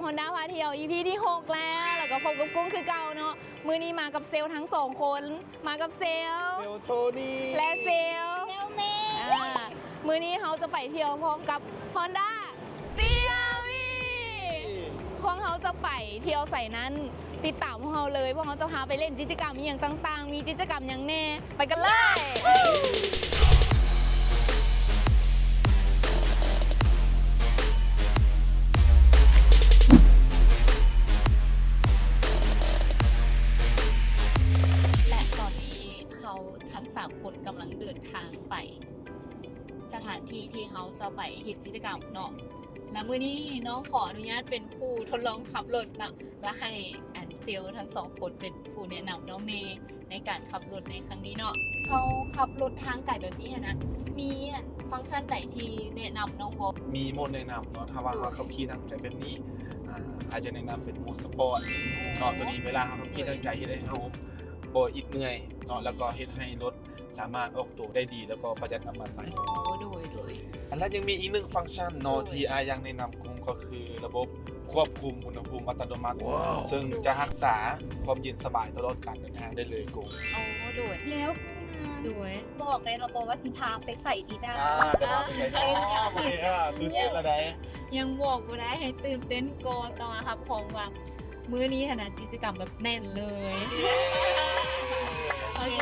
ຮອນດ້າພາທ່ຽວ ອີພີທີຫົກແລ້ວ ແລ້ວກໍພົບກັບກຸ້ງຄືເກົ່າເນາະ. ມື້ນີ້ມາກັບເຊວທັງສອງຄົນ ມາກັບເຊວ ເຊວໂທນີ ແລະເຊວ ເຊວເມ ອ່າ ມື້ນີ້ເຮົາຈະໄປທ່ຽວພ້ອມກັບຮອນດ້າຊີອາວີ. ພວກເຮົາຈະໄປທ່ຽວໃສນັ້ນ ຕິດຕາມພວກເຮົາເລີຍ. ພວກເຮົາຈະພາໄປຫຼິ້ນກິດຈະກຳອີ່ຫຍັງຕ່າງໆ ມີກິດຈະກຳຫຍັງແດ່ ໄປກັນເລີຍ. ແລະຕອນນີ້ເຮົາທັງສາມຄົນກຳລັງເດີນທາງໄປສະຖານທີ່ທີ່ເຮົາຈະໄປເຮັດກິດຈະກຳເນາະ. ແລະມື້ນີ້ນ້ອງຂໍອະນຸຍາດເປັນຜູ້ທົດລອງຂັບລົດເນາະ ແລະໃຫ້ອັນເຊວທັງສອງຄົນເປັນຜູ້ແນະນຳນ້ອງແດ່ໃນການຂັບລົດໃນຄັ້ງນີ້ເນາະ. ເຮົາຂັບລົດທາງໄກແບບນີ້ຫັ້ນນະ ມີອັນຟັງຊັນໃດທີ່ແນະນຳນ້ອງບໍ່? ມີໝົດແນະນຳເນາະ. ຖ້າວ່າເຮົາຂັບຂີ່ທາງໄກແບບນີ້ ອາ ອາດຈະແນະນຳເປັນໂໝດສະປອດເນາະ. ໂຕນີ້ເວລາເຮົາຂັບຂີ່ທາງໄກເຮັດໃຫ້ເຮົາບໍ່ອິດເມື່ອຍເນາະ ແລ້ວກໍເຮັດໃຫ້ລົດ ສາມາດອອກໂຕໄດ້ດີ ແລ້ວກໍປະຢັດນ້ຳມັນໄປ. ໂອ້ ໂດຍ ໂດຍ. ແລະຍັງມີອີກໜຶ່ງຟັງຊັນເນາະ ໂດຍ ທີ່ອ້າຍຢາກແນະນຳກຸ້ງ ກໍຄືລະບົບຄວບຄຸມອຸນຫະພູມອັດຕະໂນມັດ ວ້າວ ເຊິ່ງຈະຮັກສາຄວາມເຢັນສະບາຍຕະຫຼອດການເດີນທາງໄດ້ເລີຍກຸ້ງ. ໂອ້ ໂດຍ. ແລ້ວກຸ້ງນາງ ໂດຍ ບອກໄດ້ລະບໍ່ວ່າຊິພາໄປໃສດີນະ? ອ່າ ຈະພາໄປໃສເນາະ? ໂອເຄ ອ່າ ຕື່ນເຕັ້ນລະໃດ? ຍັງບອກບໍ່ໄດ້ ໃຫ້ຕື່ນເຕັ້ນກ່ອນ ແຕ່ວ່າຮັບຮອງວ່າ ມື້ນີ້ຫັ້ນນະ ກິດຈະກຳແບບແໜ້ນເລີຍ. ໂອເຄ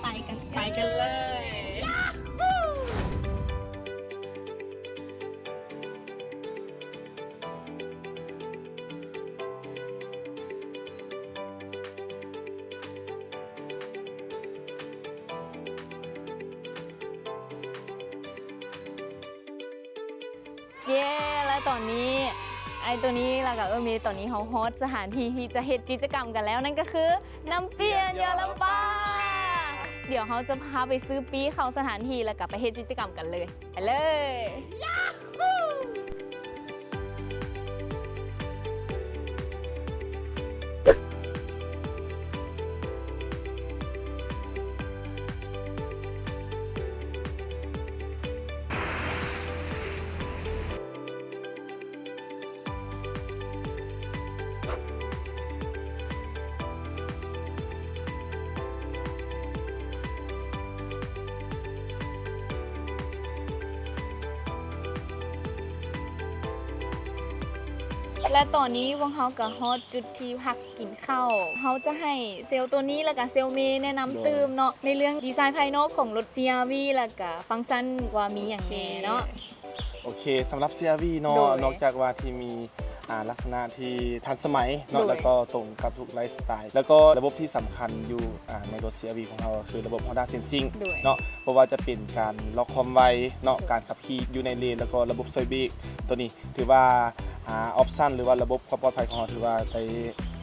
ໄປກັນ ໄປກັນເລີຍ. ເຢ້ ແລະຕອນນີ້ ອ້າຍໂຕນີ ແລ້ວກໍເອື້ອຍເມ ຕອນນີ້ເຮົາຮອດສະຖານທີ່ທີ່ຈະເຮັດກິດຈະກຳກັນແລ້ວ ນັ້ນກໍຄືນ້ຳປ່ຽນຢາລະປາ. ດຽວເຮົາຈະພາໄປຊື້ປີ້ເຂົ້າສະຖານທີ່ ແລ້ວກໍໄປເຮັດກິດຈະກຳກັນເລີຍ. ໄປເລີຍ. ແລະຕອນນີ້ພວກເຮົາກໍຮອດຈຸດທີ່ພັກກິນເຂົ້າ. ເຮົາຈະໃຫ້ເຊວໂຕນີ ແລະກະເຊວເມແນະນຳຕື່ມເນາະ ໃນເລື່ອງດີໄຊພາຍນອກຂອງລົດຊີອາວີ ແລະກະຟັງຊັນວ່າມີຫຍັງແນ່ເນາະ. ໂອເຄ ສຳລັບຊີອາວີເນາະ ໂດຍ ນອກຈາກວ່າທີ່ມີ ອ່າ ລັກສະນະທີ່ທັນສະໄໝເນາະ ໂດຍ ແລ້ວກໍຕົງກັບທຸກໄລຟ໌ສະໄຕ ແລ້ວກໍລະບົບທີ່ສຳຄັນຢູ່ ອ່າ ໃນລົດຊີອາວີຂອງເຮົາກໍຄືລະບົບຮອນດ້າເຊັນຊິງ ໂດຍ ເນາະ ບໍ່ວ່າຈະເປັນການລັອກຄວາມໄວເນາະ ໂດຍ ການຂັບຂີ່ຢູ່ໃນເລນ ແລ້ວກໍລະບົບຊ່ວຍເບຣກ ໂຕນີ້ຖືວ່າ ອ່າ ອອບຊັນ ຫຼືວ່າລະບົບຄວາມປອດໄພຂອງເຮົາຖືວ່າໄດ້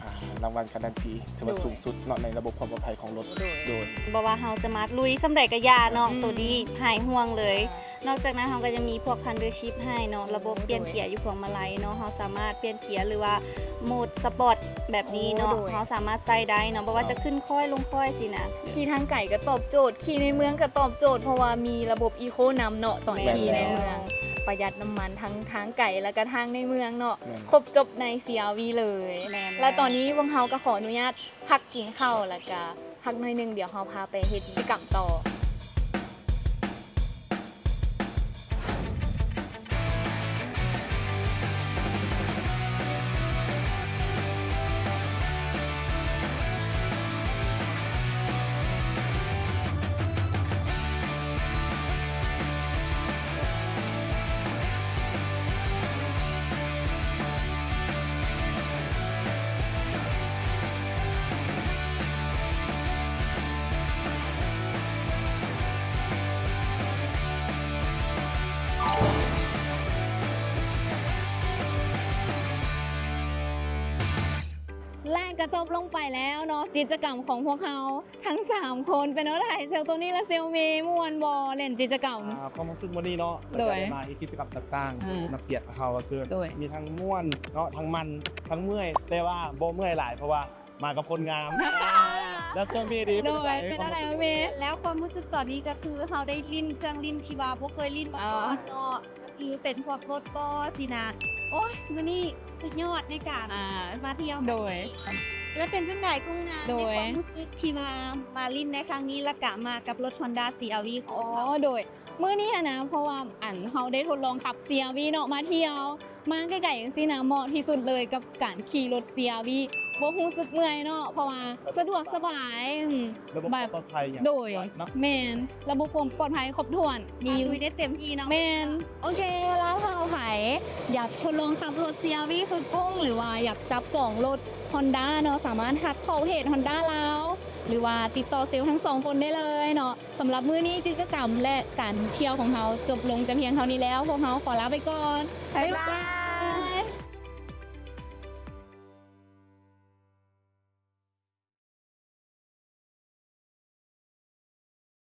ອ່າ ລາງວັນການການันຕີ ຖືວ່າ ໂດຍ ສູງສຸດເນາະ ໃນລະບົບຄວາມປອດໄພຂອງລົດ ໂດຍ ໂດຍ ບໍ່ວ່າເຮົາຈະມາລຸຍສ່ຳໃດກໍຢ່າເນາະ ອືມ ໂຕນີ້ຫາຍຫ່ວງເລີຍ. ອ່າ ນອກຈາກນັ້ນເຮົາກໍຍັງມີພວກ Thunder Shift ໃຫ້ເນາະ ລະບົບປ່ຽນເກຍຢູ່ພວງມາໄລເນາະ ເຮົາສາມາດປ່ຽນເກຍ ຫຼືວ່າໂໝດສະປອດແບບນີ້ເນາະ ໂອ້ ໂດຍ ເຮົາສາມາດໃຊ້ໄດ້ເນາະ ບໍ່ວ່າຈະຂຶ້ນຄ້ອຍລົງຄ້ອຍຊີ້ນະ ຂີ່ທາງໄກກໍຕອບໂຈດ ຂີ່ໃນເມືອງກໍຕອບໂຈດ ເພາະວ່າມີລະບົບອີໂຄນຳເນາະ ຕອນ ແມ່ນ ຂີ່ໃນເມືອງ ປະຢັດນ້ຳມັນທັງທາງໄກ ແລ້ວກໍທາງໃນເມືອງເນາະ ແມ່ນ ຄົບຈົບໃນຊີອາວີເລີຍ. ແມ່ນ ແລ້ວຕອນນີ້ພວກເຮົາກໍຂໍອະນຸຍາດພັກກິນເຂົ້າ ແລ້ວກໍ ພັກໜ້ອຍໜຶ່ງ ດຽວເຮົາພາໄປເຮັດກິດຈະກຳຕໍ່. ແລະ ກໍຈົບລົງໄປແລ້ວເນາະ ກິດຈະກຳຂອງພວກເຮົາທັງສາມຄົນ. ເປັນແນວໃດ ເຊວໂຕນີ ແລະ ເຊວເມ ມ່ວນບໍ່ ຫຼິ້ນກິດຈະກຳ? ອ່າ ຄວາມຮູ້ສຶກມື້ນີ້ເນາະ ໂດຍ ແລ້ວກໍໄດ້ມາເຮັດກິດຈະກຳຕ່າງໆ ອ່າ ນັກກຽດຂອງເຮົາ ກໍຄື ໂດຍ ມີທັງມ່ວນເນາະ ທັງມັນ ທັງເມື່ອຍ ແຕ່ວ່າບໍ່ເມື່ອຍຫຼາຍ ເພາະວ່າ ມາກັບຄົນງາມ ແລ້ວເຄື່ອງມີດີ ໂດຍ ເປັນຈັ່ງໃດ ເປັນຈັ່ງໃດ ເອີ ເມ? ແລ້ວຄວາມຮູ້ສຶກຕອນນີ້ກໍຄືເຮົາໄດ້ຫຼິ້ນເຄື່ອງຫຼິ້ນທີ່ວ່າບໍ່ເຄີຍຫຼິ້ນມາກ່ອນເນາະ ອໍ ຫຼືເປັນພວກລົດບໍ່ຊີ້ນະ. ໂອ້ຍ ມື້ນີ້ສຸດຍອດໃນການ ອ່າ ມາທ່ຽວ ໂດຍ ແລ້ວເປັນຈັ່ງໃດກຸ້ງນາງ ໂດຍ ໃນຄວາມຮູ້ສຶກທີ່ວ່າມາຫຼິ້ນໃນຄັ້ງນີ້ ແລ້ວກະມາກັບລົດ Honda ຊີ ອາຣ໌ ວີ ຂອງ ອໍ ເຮົາ? ໂດຍ ມື້ນີ້ຫັ້ນນະ ເພາະວ່າ ອັນ ເຮົາໄດ້ທົດລອງຂັບ ຊີ ອາຣ໌ ວີ ເນາະ ມາທ່ຽວ ມາໃກ້ໆຈັ່ງຊີ້ນະ ເໝາະທີ່ສຸດເລີຍກັບການຂີ່ລົດ ຊີ ອາຣ໌ ວີ ບໍ່ຮູ້ສຶກເມື່ອຍເນາະ ເພາະວ່າສະດວກສະບາຍ ອືມ ລະບົບ ແບບ ຄວາມປອດໄພຫຍັງ ໂດຍ ເນາະ ແມ່ນ ລະບົບຄວາມປອດໄພຄົບຖ້ວນ ມີ ອາ ລຸຍໄດ້ເຕັມທີ່ເນາະ ແມ່ນ ໂອເຄ ແລ້ວຖ້າໃຜຢາກທົດລອງຂັບລົດ ຊີ ອາຣ໌ ວີ ຄືກຸ້ງ ຫຼືວ່າຢາກຈັບຈອງລົດ Honda ເນາະ ສາມາດທັກເຂົ້າເພຈ Honda ລາວ ຫຼືວ່າຕິດຕໍ່ເຊວທັງສອງຄົນໄດ້ເລີຍເນາະ. ສຳລັບມື້ນີ້ ກິດຈະກຳ ແລະ ການທ່ຽວຂອງເຮົາຈົບລົງແຕ່ພຽງເທົ່ານີ້ແລ້ວ. ພວກເຮົາຂໍລາໄປກ່ອນ. ບາຍບາຍ.